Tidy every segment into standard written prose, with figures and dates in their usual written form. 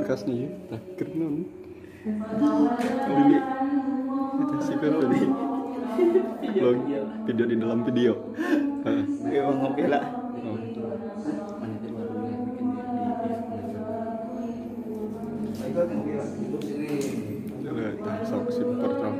Markasnya ya. Tah keur naon? Ini itu sih kan tadi. Vlog video di dalam video. Heeh. Emang oke lah. Tah sok si portal.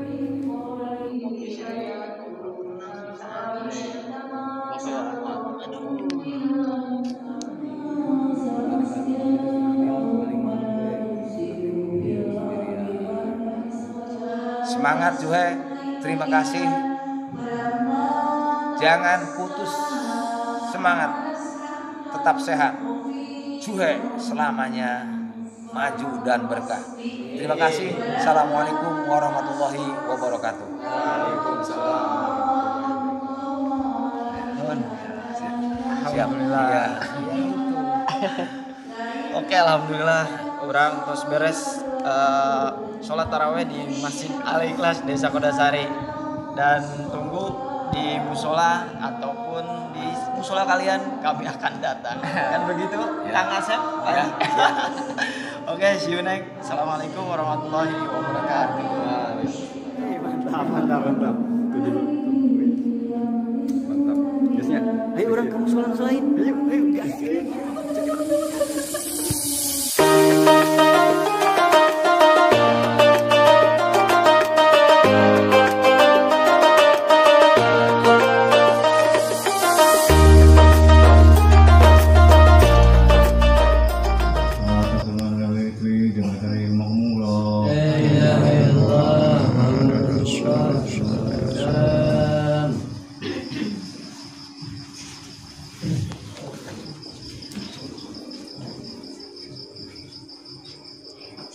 Semangat Juhe, terima kasih. Jangan putus semangat, tetap sehat. Juhe selamanya maju dan berkah. Terima kasih. Assalamualaikum warahmatullahi wabarakatuh. Waalaikumsalam. Siap. Alhamdulillah. Ya. Oke, alhamdulillah orang terus beres sholat taraweh di Masjid Al Ikhlas Desa Kodasari, dan tunggu di musola ataupun di musola kalian, kami akan datang. Kan begitu, ya. Kang Asep? Ya. Oke, see you next. Assalamualaikum warahmatullahi wabarakatuh. Mantap, mantap, mantap. Mantap. Biasanya. Ayo orang ke musola lain. Ayo, ayo, gas.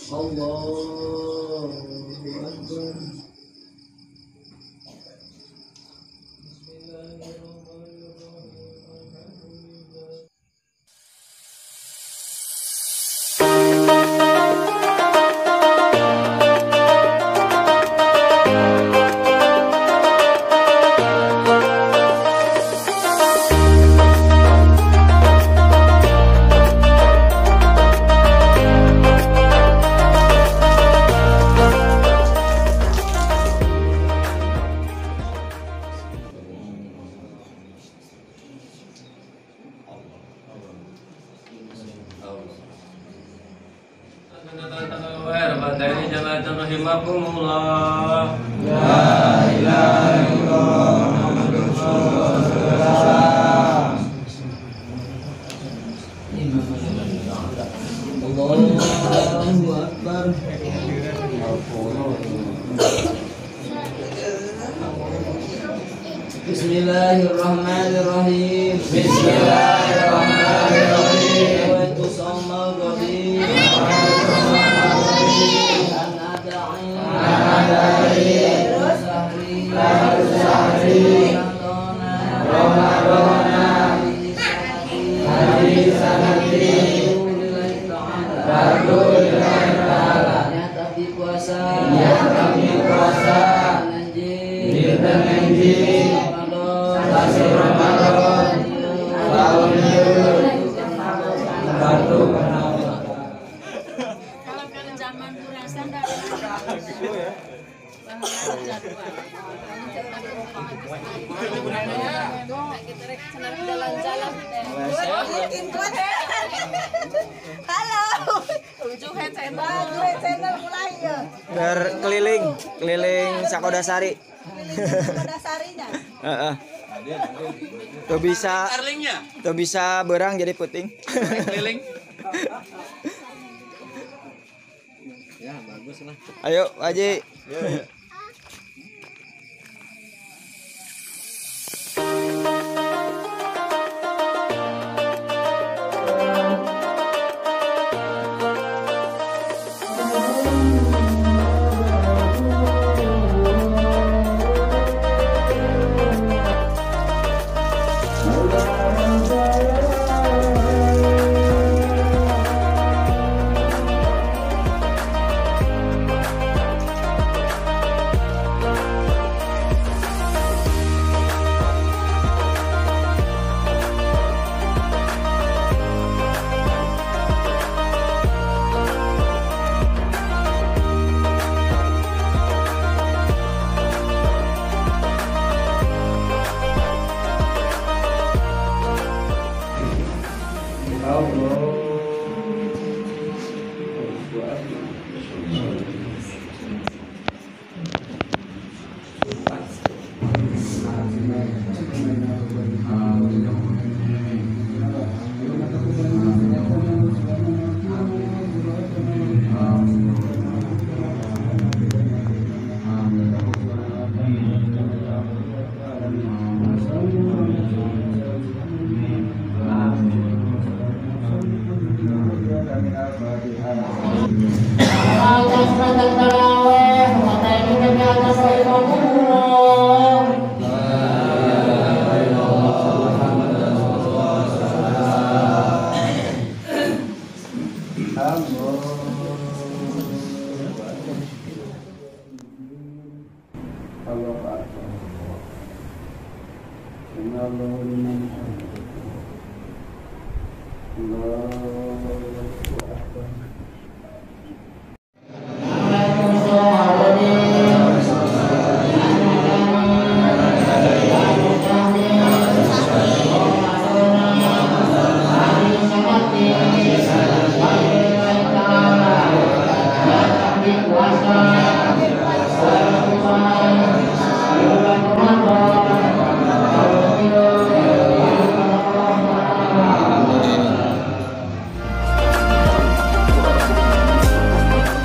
Allahu Akbar. Rahimakumullah. La ilaha illallah Muhammadur Rasulullah. Allahu Akbar. Bismillahirrahmanirrahim. Bismillahirrahmanirrahim. Wa tusammal qadim. Halo, Juhe channel mulai ya. Berkeliling, keliling Sakodasari. Keliling Sakodasarinya. Heeh. Tuh bisa berang jadi puting. Keliling. Ya, bagus lah. Ayo, Haji.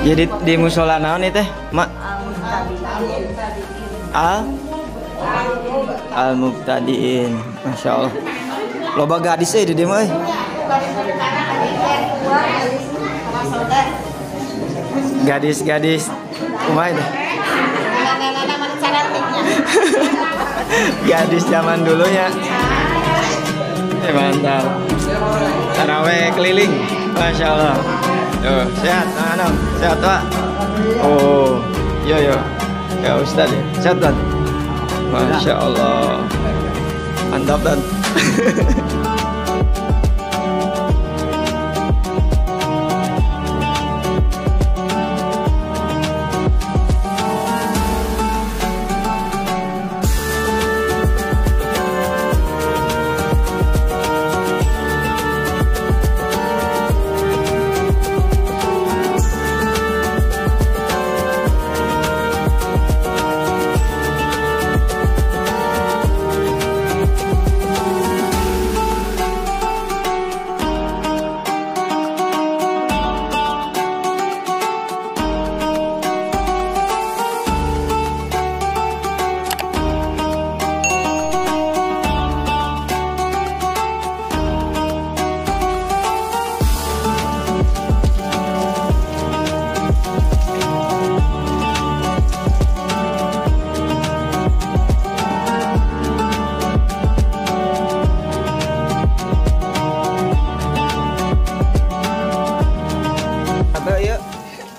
Jadi di musola naon nih teh, Mak? Al Mubtadiin. Masya Allah. Loba gadis di dieu mah euy. Gadis-gadis kumaha teh? Gadis zaman dulunya. Mantap. Taraweh keliling. Masya Allah. Tuh, sehat, Anam. Sehat, Pak. Oh, iya, iya. Ya, Ustaz ya. Sehat, Tan. Masya Allah. Mantap, Tan.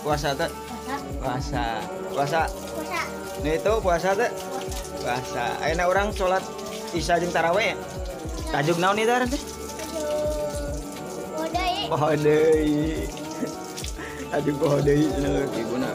Puasa teh? Puasa. Puasa. Puasa. Nah itu puasa teh? Puasa. Ayeuna urang salat Isya jeung tarawih ya? Tajuk naon ieu teh? Poho deui. Poho deui. Tajuk poho deui cenah ibuna.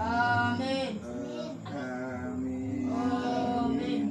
Amin. Amin. Amin.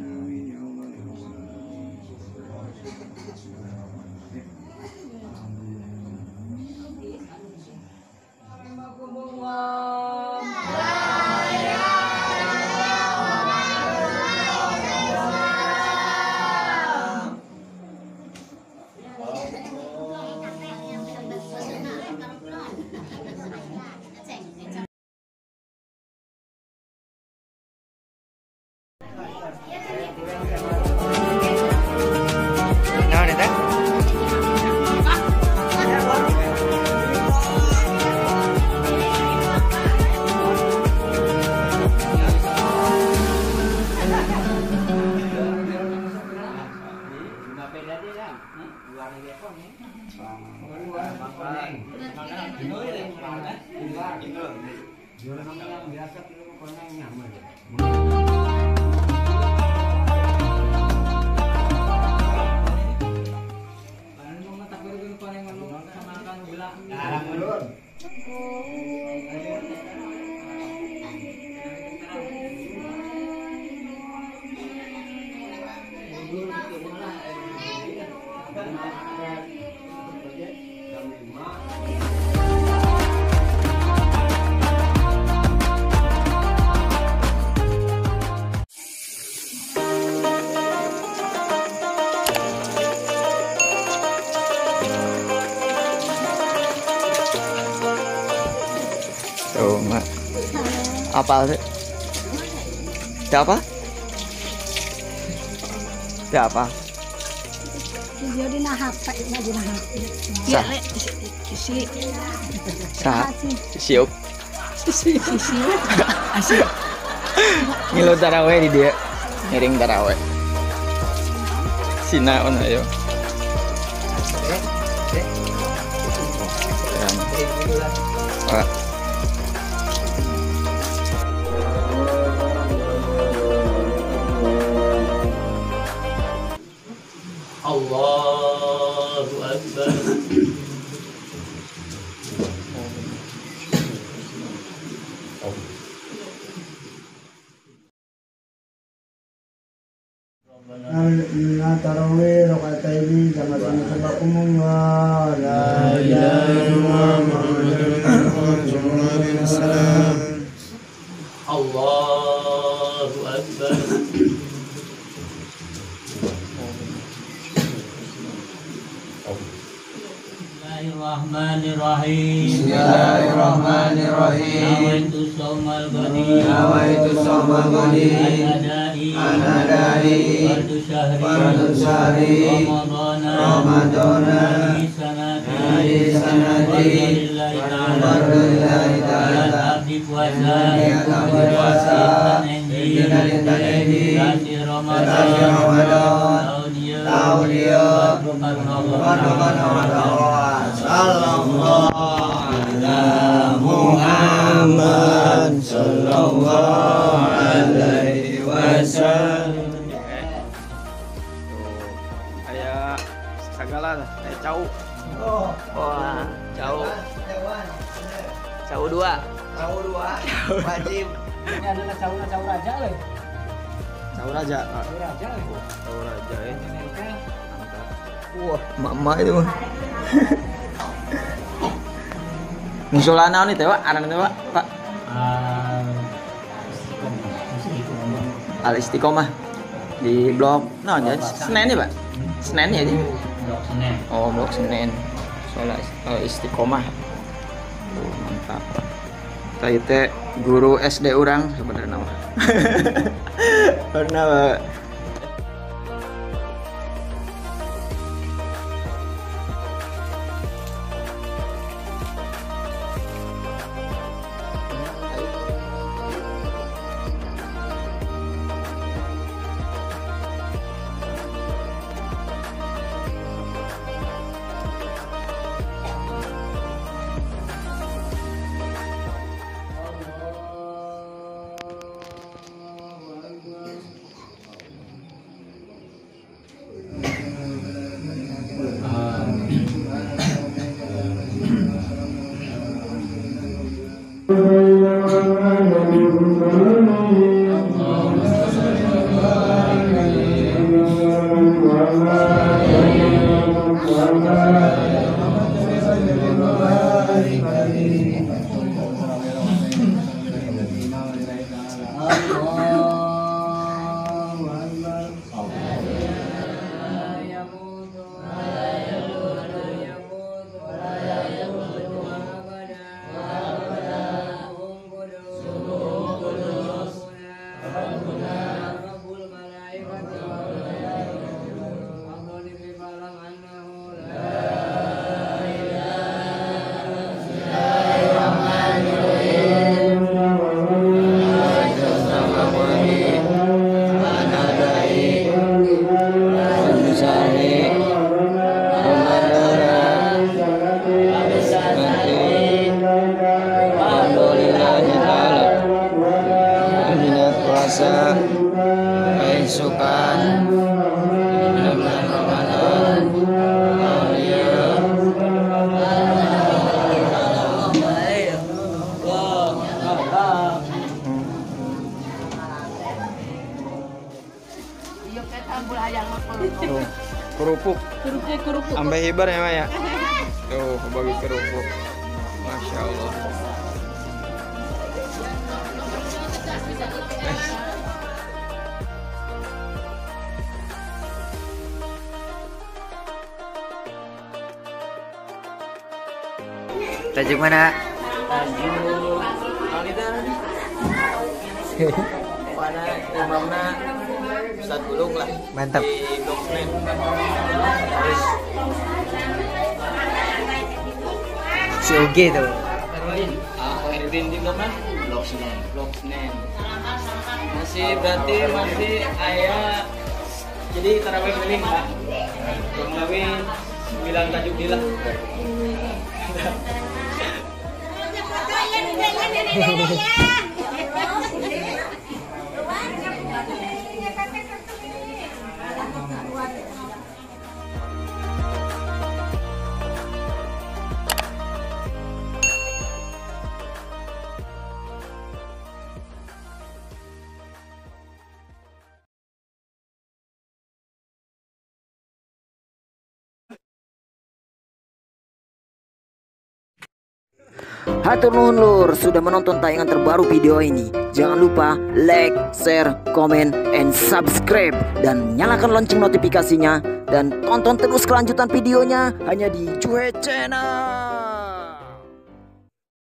Tuh, Mak. Apa sih? Siapa? Siapa? Video dina HP, dina HP. Iya, le, si. Sa. Siup. Si. Asik. Ngilu taraweh di dia. Ngiring taraweh. Sinaon ayo. Pak. Allahu Akbar. Tarawih rakaataini kama sannakumullah la ilaha illallah Muhammadur rasulullah. Allahu Akbar. Bismillahirrahmanirrahim. Bismillahirrahmanirrahim. Nawaitu shaumal ghadi. Nawaitu shaumal ghadi. An-adai. Fardu syahri. Fardu syahri. Ramadhana. Ramadhana. Sanati. Sanati. Warlillahi ta'ala. Abdi puasa. Niat abdi puasa. Dinten enjing. Enjing. Sasi Ramadan. Sasi Ramadan. Tahun ieu. Tahun ieu. Fardukan Fardukan Sallallahu ala Muhammad sallallahu alaihi wasallam. Aya sagala lah, aya cau. Wah, cau. Cau dua. Cau dua. Wajib. Ini adalah cau cau raja leh. Cau raja. Cau raja leh. Cau raja ya. Mantap. Wah, mama itu. Musola naon ieu teh, Pak? Aran teh, Pak? Pak. Al Istiqomah di blok naon ya? Senen ya, Pak? Senen ya, ini? Blok Senen. Oh, blok Senen. Musola Al Istiqomah. Oh, mantap. Tah teh guru SD urang sebenarnya mah. Pernah, Pak. Bismillahirrahmanirrahim. Puasa Isukan dina bulan Ramadan tahun ieu. Tuh, kerupuk. Kerupuk. Sampai hibar ya, Maya. Tuh, bagi kerupuk. Masya Allah. Tajuk mana? Tajuk mana imamna Ustaz Bulung lah. Mantap. Di Blok Senen. Terus si Oge tuh. Khairuddin di Blok mana? Blok Senen. Blok Senen. Masih berarti masih ayah. Jadi tarawih keliling Pak. Kurang lebih 9 tajuk lah. Hatur nuhun lur sudah menonton tayangan terbaru video ini. Jangan lupa like, share, comment, and subscribe. Dan nyalakan lonceng notifikasinya. Dan tonton terus kelanjutan videonya hanya di Juhe Channel.